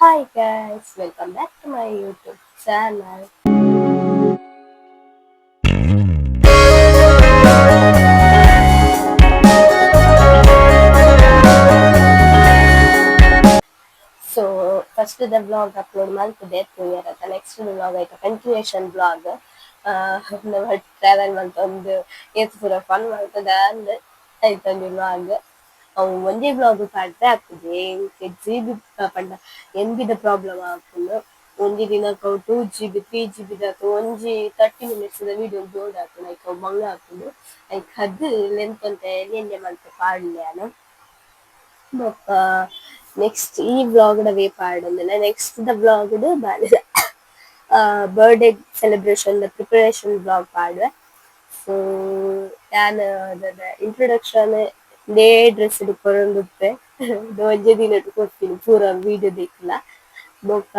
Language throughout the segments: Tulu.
Hi guys, welcome back to my YouTube channel. So first the vlog upload ಮಲ್ತದೆ ತೂಯರತ. Next vlog ಆಯ್ತು continuation vlog. ನಮ್ಮ travel ಮಲ್ತೊಂದು ಏತ್ ಪೂರ fun ಮಲ್ತದ ಅಂದ್ ಐತೊಂಜಿ ವ್ಲಾಗ್. ಅವು ಒಂಜಿ ವ್ಲಾಗ್ ಪಾಡ್ರೆ ಆಪುಜಿ, ಎಂಕ್ ಜಿ ಬಿ ಪಂಡ ಎಂ ಬಿದ ಪ್ರಾಬ್ಲಮ್ ಆಪುಂಡು. ಒಂಜಿ ದಿನಕ್ ಅವು 2 GB, 3 GB ದಾತ್. ಒಂಜಿ 30 ಮಿನಿಟ್ಸ್ ದ ವಿಡಿಯೋ ಬೋಡ್ ಆಪುಂಡು, ಐಕ್ ಅವು ಬಂಗ ಆಪುಂಡು. ಐಕ್ ಅದ್ ಲೆಂತ್ ಒಂತೆ ಎಲ್ಯ ಎಲ್ಯ ಮಲ್ತ್ ಪಾಡ್ಲೆ ಯಾನ್. ಬೊಕ್ಕ ನೆಕ್ಸ್ಟ್ ಈ ವ್ಲಾಗ್ ಡವೇ ಪಾಡೊಂದುಲ್ಲೆ. ನೆಕ್ಸ್ಟ್ ದ ವ್ಲಾಗ್ ಡ್ ಬಾಲೆದ birthday celebration the preparation vlog ಪಾಡುವೆ. So ಯಾನ್ ದಾದ ಇಂಟ್ರೊಡಕ್ಷನ್ ಇಂದೇ ಡ್ರೆಸ್ ಡ್ ಕೊರೊಂದುಪ್ಪೆ. ಒಂಜೆ ದಿನಟ್ ಕೊರ್ಪಿನಿ ಪೂರ ವಿಡಿಯೋ ದೆಕ್ಲ. ಬೊಕ್ಕ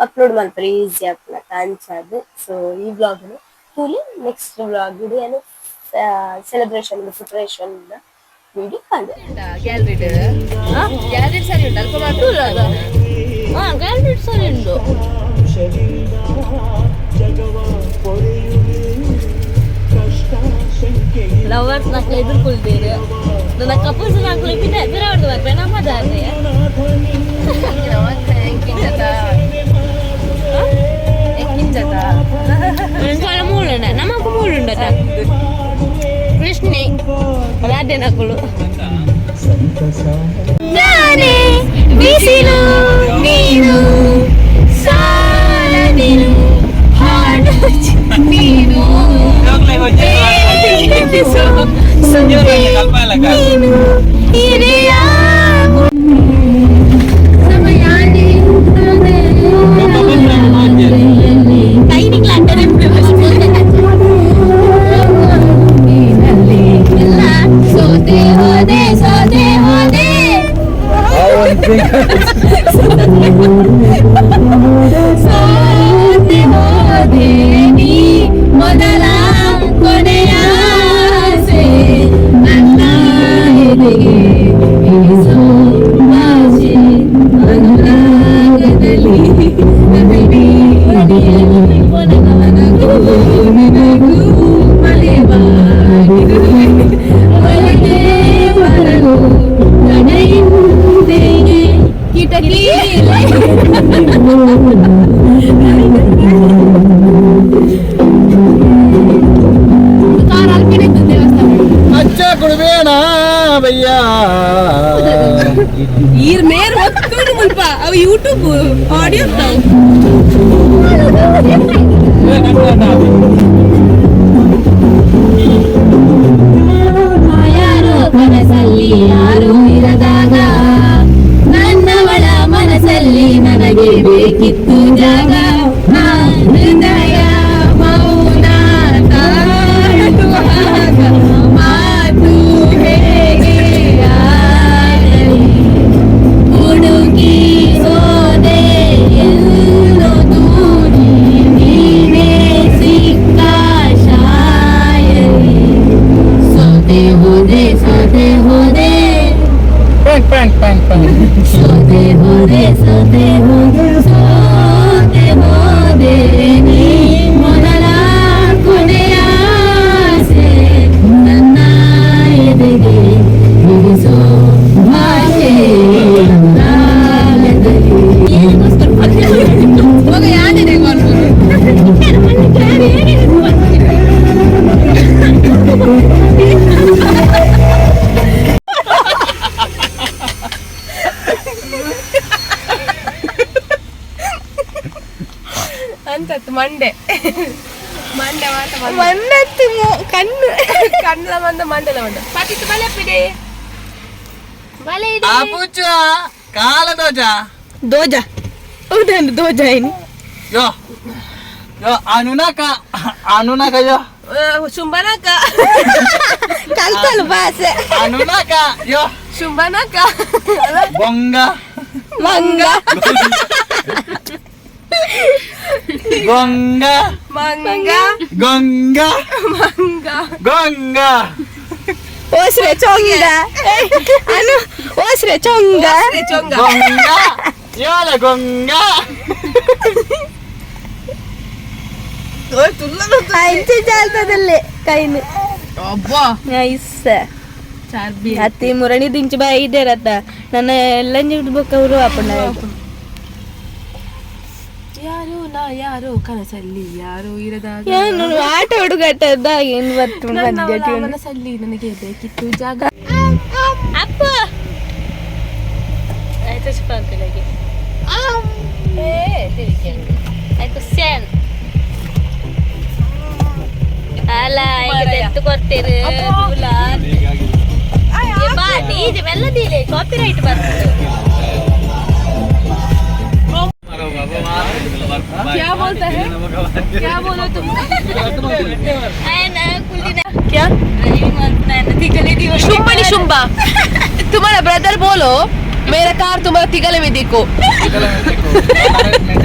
ಅಪ್ಲೋಡ್ ಮಲ್ಪರೆ ಈಸಿ ಆಪುಂಡತ, ಅಂಚಾದ್. ಸೊ ಈ ವ್ಲಾಗ್ ನ್ ತೂಲೆ. ನೆಕ್ಸ್ಟ್ ವ್ಲಾಗ್ ಡ್ ಯಾನ್ celebration preparation video ಪಾಡುವೆ. ಗ್ಯಾಲರಿಡ್ ಗ್ಯಾಲರಿ ಸರಿ ಉಂಟು, ಅಲ್ಪ ಮಾತ್ರ. ಹಾ, ಗ್ಯಾಲರಿ ಸರಿ ಉಂಟು. ಲವರ್ಸ್ ನಕ್ಲೆ ಎದುರ್ಕೊಳ್ತೀರಿ, ನನ್ನ ಕಪಲ್ಸ್ ನಕ್ಲೆ ಪಿರ ಪಿರವರ್ದು ಬರ್ಪೆ ನಮ್ಮ ದಾರಿ. ಎಂಕಿಂಚತ ಎಂಕಿಂಚತ. ಎಂಕಾಲ ಮೂಡುಂಡ, ನಮಕ್ ಮೂಡುಂಡತ. ಕೃಷ್ಣೆ ರಾಧೆ ನಕುಲು ನಾನೇ, ಬಿಸಿಲು ನೀನು, ಸಾಲದಿರು ಹಾಡು ನೀನು, ಸುದ್ದಿ ನೀನು, ಹಿರಿಯ ಸಮಯಾನಿ. ಟೈನಿಂಗ್ ಎಲ್ಲ ಸೋತೆ ಹೋದೆ, ಸೋತೆ ಹೋದೆ. ಸೋತೆ ಹೋದೆ ನೀ, ಮೊದಲ ಕೊನೆಯ ಆಸೆ, ನನ್ನ ಎದೆಗೆ ಇಳಿಸೋ ಭಾಷೆ, ಅನುರಾಗದಲ್ಲಿ ಮಡಿಯಲ್ಲಿ ನನಗೂ ನಿನಗೂ ಮಲೆವಾಗಿರುವೆ. ಒಳಗೆ ಬರಲು ನಡೆಯಿಂದೆಯೇ ಕಿಟಕಿ. ಕಾರ್ ಅಲ್ಪಿನ ದೇವಸ್ಥಾನ. ಅಚ್ಚ ಕೊಡುವೇಣ ಬಯ್ಯ. ಈರ್ ಮೇರ್ ಒತ್ತುಂಡು ಮುಲ್ಪ ಅವು ಯೂಟ್ಯೂಬ್ ಆಡಿಯೋ. ಯಾರೋ ಕನಸಲ್ಲಿ ಯಾರೂ ಇರದಾಗ, ನನ್ನವಳ ಮನಸ್ಸಲ್ಲಿ ನನಗೆ ಬೇಕಿತ್ತು ಜಾಗ. ಆ ಹೃದಯ ಮೌನ ತಾಳುವಾಗ ಮಾತು ಹೇಗೆ ಆಗಲಿ? ಹುಡುಕಿ ಹೋದೆ ಎಲ್ಲೋ ದೂರಿ, ನೀನೇ ಸಿಕ್ಕ ಶಾಯರಿ. ಸೋತೆ ಹೋದೆ, ಸೋತೆ ಹೋದೆ. Pant pant pant pant. ಸೋತೆ ಹೋದೆ, ಸೋತೆ ಹೋದೆ, ಸೋತೆ ಹೋದೆ ನೀ, ಮೊದಲ ಕೊನೆಯ ಆಸೆ, ನನ್ನ ಎದೆಗೆ ಬಿಡಿಸೋ ಭಾಷೆ, ಅನುರಾಗದಲ್ಲಿ. ಮಗ ಯಾನೇ. ಅಂತತ್ತು ಮಂಡೆ ಮಂಡೆ ಮಾತ. ಮಣ್ಣತ್ತಿ ಕಣ್ಣು. ಕಣ್ಣಲ ಮಂದ, ಮಂಡೆಲ ಮಂದ ಪತಿತ್ತು ಬಲೆ ಪಿಡೆ. ಬಲೆ. ಆಪುಚ ಕಾಲ ದೋಜ. ದೋಜ ಹೌದಾ? ದೋಜ ಏನು? ಯೋ ಯೋ, ಅನುನಾಕ ಅನುನಾಕ ಯೋ. ಶುಂಬನಕ. ಕಲ್ತಲು ಭಾಷೆ. ಅನುನಾಕ ಯೋ. ಶುಂಬನಕ. ಬೊಂಗ. ಮಂಗ. ಗೊಂಗ. ಮಂಗ. ಗೊಂಗ. ಮಂಗ. ಗೊಂಗ. ಓಸ್ರೆ ಚೊಂಗ, ಅನು ಓಸ್ರೆ ಚೊಂಗ. ಚೊಂಗ. ಗೊಂಗ. ಯಾಲ ಗೊಂಗ. ಇಂಚೆ ಕೈನ್. ಅಬ್ಬಾ. ನೈಸ್. ಅತ್ತಿ ಮುರಣಿ ದಿಂಚು ಬಾಯಿ ಇದೆ ರತ್ತ ನನ್ನ ಎಲ್ಲ ಬೊಕ್ಕ ಅವರು ಅಪ್ಪಣ್ಣ. ಯಾರು ನಾ ಯಾರು ಕನಸಲ್ಲಿ ಯಾರು ಇರದಾಗ. ಏನು ಆಟ ಹುಡುಗಾಟದ ಏನು ಬರ್ತು. ನನ್ನವಳ ಮನಸ್ಸಲ್ಲಿ ನನಗೆ ಬೇಕಿತ್ತು ಜಾಗ. ಅಪ್ಪ ಆಯ್ತು ಶಿಪಾಂಕುಲಗೆ ಆಯ್ತು ಸ್ಯಾನ್ ಅಲ್ಲ ಈಗ ಎತ್ತು ಕೊಡ್ತೀರಿ. ಬಾ ಡಿಜೆ ಮೆಲ್ಲ ದೀಲೆ ಕಾಪಿ ರೈಟ್ ಬರ್ತದೆ. क्या बोलता है? क्या बोलो तुम? क्या शुंबनी शुंबा तुम्हारा ब्रदर बोलो मेरा कार तुम्हारा तिगले में देखो.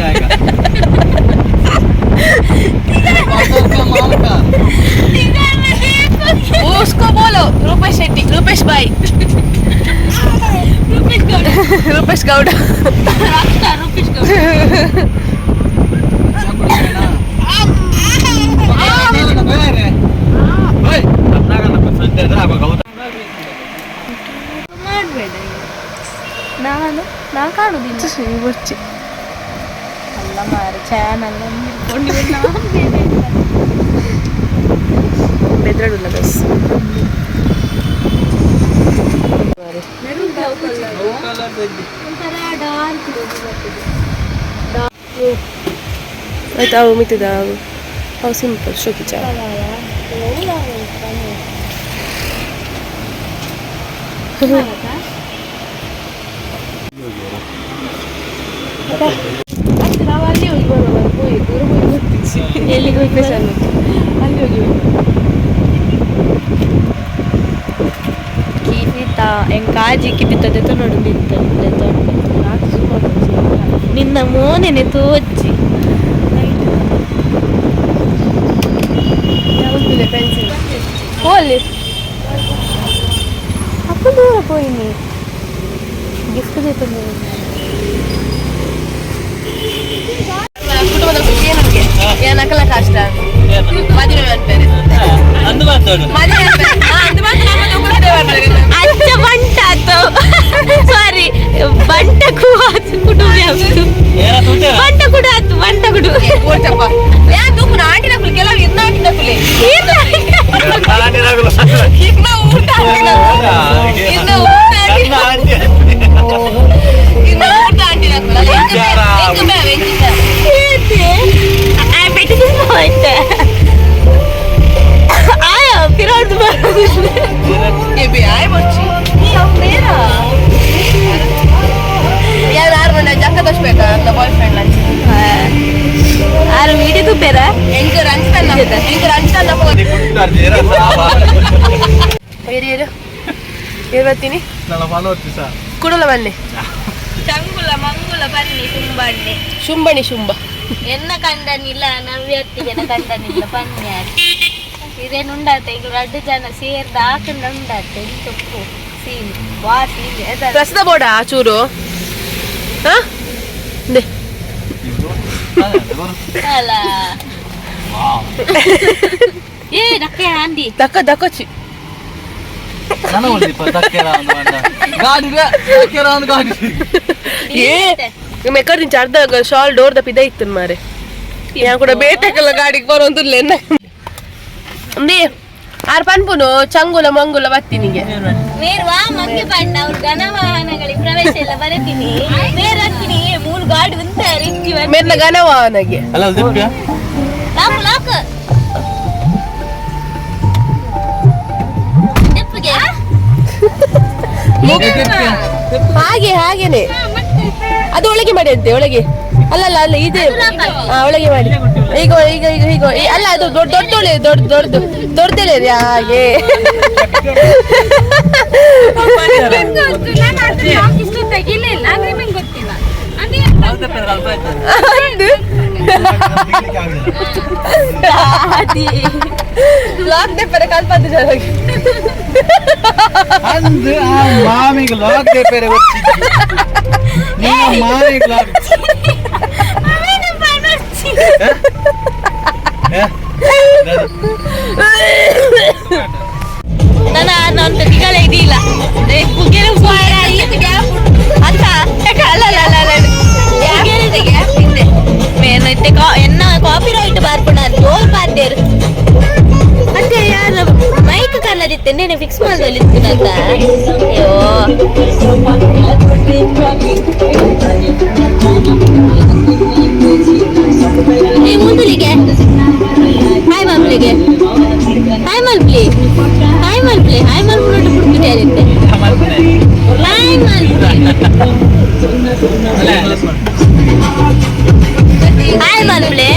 जाएगा उसको बोलो रूपेश शेट्टी, रूपेश भाई, रूपेश गौड़ा. ನಾನು ನಾ ಕಾಣುದಿಲ್ಲ ಅಲ್ಲ ಮಾರೆ ಚಾನಲ್ ಬೆದ್ರಡುಲ್ಲ ಬಸ್. ಒಂಥರ ಡಾರ್ಕ್. ಆಯ್ತು, ಅವು ಮಿತ್ತಿದ ಅವು ಅವು ಸಿಂಪಲ್ ಶೋಕಿ ಚಾ. ನಾವು ಅಲ್ಲಿ ಹೋಗಿ ಬರುವ ಹೋಗಿ ದೂರ ಹೋಗಿ ಬರ್ತೀವಿ. ಎಲ್ಲಿಗೆ ಹೋಗಿ? ಅಲ್ಲಿ ಹೋಗಿ. ಕಿವಿತ ಎಂಕಾಜಿ ಕಿವಿತದೆ ನೋಡು ನಿಂತ ನಿನ್ನ ಮೋನೆನೆ ತೋಜ್ಜಿ. ಪೆನ್ಸಿಲ್ ಹೋಲಿ. ಅಪ್ಪ ದೂರ ಪೋಯಿನಿ ಗಿಫ್ಟ್ ದೇತಂದು. ಕುಟುಂಬದ ಏನಕ್ಕೆ ಏನ್ ಅಕಲ ಕಷ್ಟ ಮದುವೆ ಅನ್ಪೇರೆ. ಅಂದು ಮಾತಾಡು. ಮದುವೆ ಅನ್ಪೇರೆ. ಅಂದು ಮಾತ್ರ ನಮ್ಮ ಉಗ್ರದೇ ಬರ್ತಾರೆ. ಅಚ್ಚ ಬಂಟ ಆತು ಸಾರಿ ಬಂಟ ಆತು ಕುಟುಂಬ ಆತು. ಏನ ತೂತೇರ? ಬಂಟ ಕೂಡ ಆತು ಬಂಟ ಕುಡು. ಓಡ್ಚಪ್ಪ ಯಾ ತೂಪುನ ಆಂಟಿನ ಕುಲಿ ಕೆಲವು ಇರ್ನ ಆಂಟಿನ ಕುಲಿ ಇರ್ನ ಊಟ ಆಂಟಿನ ಇರ್ನ ಊಟ ಆಂಟಿನ ಇರ್ನ ಊಟ ಆಂಟಿನ ಕುಲ ಎಂಕ ಬೇ ಎಂಕ. ಬೆಟ್ಟಿದ ಆಯ ಪಿರಾಡ್ದು ಬರೋದಿಲ್ಲ. ಏ ಬಿ ಆಯ್ ಬಚ್ಚಿ ಯಾರು ಆರು ಮಂಡ ಜಕ್ಕ ದೋಷ್ ಬೇಕಾ ನನ್ನ ಬಾಯ್ ಫ್ರೆಂಡ್ ಲಂಚ್. ಆರು ಮೀಡಿ ತುಪ್ಪೇರ. ಎಂಕ ರಂಜಿತನ್ನ ಎಂಕ ರಂಜಿತನ್ನ ಏರು ಏರು ಏರು ಬರ್ತೀನಿ. ಕುಡಲ ಬನ್ನಿ. ಚಂಗುಲ ಮಂಗುಲ ಬನ್ನಿ ತುಂಬಣ್ಣೆ. ಶುಂಬಣಿ ಶುಂಬ. ಎನ್ನ ಕಂಡನಿಲ್ಲ ನವ್ಯತ್ತಿಗೆ ಕಂಡನಿಲ್ಲ ಬನ್ನಿ. ಇದೇನು ಉಂಡಾತೆ ಈಗ ರಡ್ಡು ಜನ ಸೇರ್ದ ಹಾಕಂಡ ಉಂಡಾತೆ ಎಂತಪ್ಪು ಸೀನ್ ವಾ ಸೀನ್. ಪ್ರಸಿದ್ಧ ಬೋಡ ಚೂರು ಹಾ ದೆ. ಅಲ್ಲ ಏ ನಕ್ಕೆ ಆಂದಿ. ದಕ್ಕ ದಕ್ಕಚಿ. ಗಾಡಿ. ಏ ನಿಮ್ಮ ಎಕ್ಕಡ నుంచి ಅರ್ಧ ಶಾಲ್ ಡೋರ್ ದಪ್ಪ ಇದ ಇತ್ತು ಮಾರೆ ಯಾ ಕೂಡ ಬೇಟೆಕಲ್ಲ ಗಾಡಿಗೆ ಬರೋಂತಿಲ್ಲ ಎನ್ನ ಅಂದಿ ಆರ್ ಪನ್ಪುನು ಚಂಗುಲ ಮಂಗುಲ ಬತ್ತಿನಿಗೆ. ಮೇರ್ವಾ ಮಂಗಿ ಬಣ್ಣ ಅವ್ರು ಘನ ವಾಹನಗಳಿಗೆ ಪ್ರವೇಶ ಎಲ್ಲ ಬರತೀನಿ ಮೇರ್ ಹತ್ತೀನಿ ಮೂರು ಗಾಡಿ ಉಂತ ರಿಂಚಿ. ಮೆರ್ನ ಘನ ವಾಹನಗೆ. ಅಲ್ಲ ದಿಪ್ಯ. Lock lock ದೆಪ್ಪಗೆ. ಹಾಗೆ ಹಾಗೇನೆ ಅದು ಒಳಗೆ ಮಾಡಿ ಅಂತೆ ಒಳಗೆ ಅಲ್ಲ ಅಲ್ಲ ಅಲ್ಲ ಇದೆ ಹಾ ಒಳಗೆ ಮಾಡಿ ಈಗ ಈಗ ಈಗ ಈಗ ಅಲ್ಲ ಅದು ದೊಡ್ಡ ದೊಡ್ಡ ಒಳ್ಳೆ ದೊಡ್ಡ ದೊಡ್ಡದು ದೊಡ್ಡದೆಲೆ ಹಾಗೆ. ಇಷ್ಟು ತೆಗಿಲಿಲ್ಲ ಅಂದ್ರೆ ನಿಮ್ಗೆ ಗೊತ್ತಿಲ್ಲ ಅಂದ್ರೆ. ಲಾಗ್ ತೆಪ್ಪೆರೆ ಅಲ್ಪ ಆಯ್ತು. ಲಾಕ್ ದೆಪ್ಪರೆ ಕಲ್ಪದ್ದು ಜನಕ್ಕೆ. ಅಂದ್ ಆ ಮಾಮಿಗೆ ಲಾಕ್ ಪೇರೆ ಗೊತ್ತಿದ್ದು ನಿನ್ನ ಮಾಮಿಗೆ ಲಾಕ್. ನನ್ನ ನನ್ನ ತಿಗಳ ಇದಿಲ್ಲ ಪುಗೆರೆ ಅತ್ತ ಅಲ್ಲ ಅಲ್ಲ ಅಲ್ಲ ಅಲ್ಲ ಮೇನ್ ಇತ್ತೆ ಎನ್ನ ಕಾಪಿ ರೈಟ್ ಬಾರ್ಪುಣ ತೋಲ್ ಪಾತೇರು. ಮತ್ತೆ ಯಾರ ಮೈಕ್ ಕನ್ನದಿತ್ತೆ ನೇನೆ ಫಿಕ್ಸ್ ಮಾಡ್ದಲ್ಲಿತ್ತು. ಅಯ್ಯೋ, ಈ ಮುಂದುಲಿಗೆ ಹಾಯ್ ಮಲ್ಪ್ಲಿಗೆ, ಹಾಯ್ ಮಲ್ಪ್ಲಿ, ಹಾಯ್ ಮಲ್ಪ್ಲಿ, ಹಾಯ್ ಮಲ್ಪುನೊಟ್ಟು ಪುಡ್ಪಿಟ್ಟಿರುತ್ತೆ. ಹಾಯ್ ಮಲ್ಪ್ಲಿ, ಹಾಯ್ ಮಲ್ಪ್ಲಿ,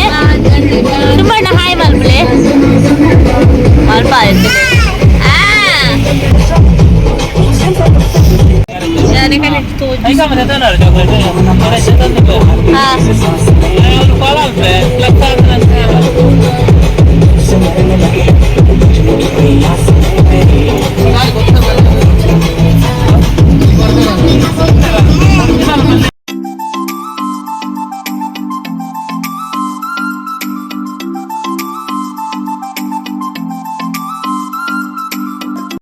ತುಂಬಣ್ಣ, ಹಾಯ್ ಮಲ್ಪ್ಲಿ, ಮಲ್ಪ ಆಯ್ತು. ಐಕ ಮತ್ತೆ ತೋನಾರು ಚಾಕ್ಲೇಟ್. ಹಾ.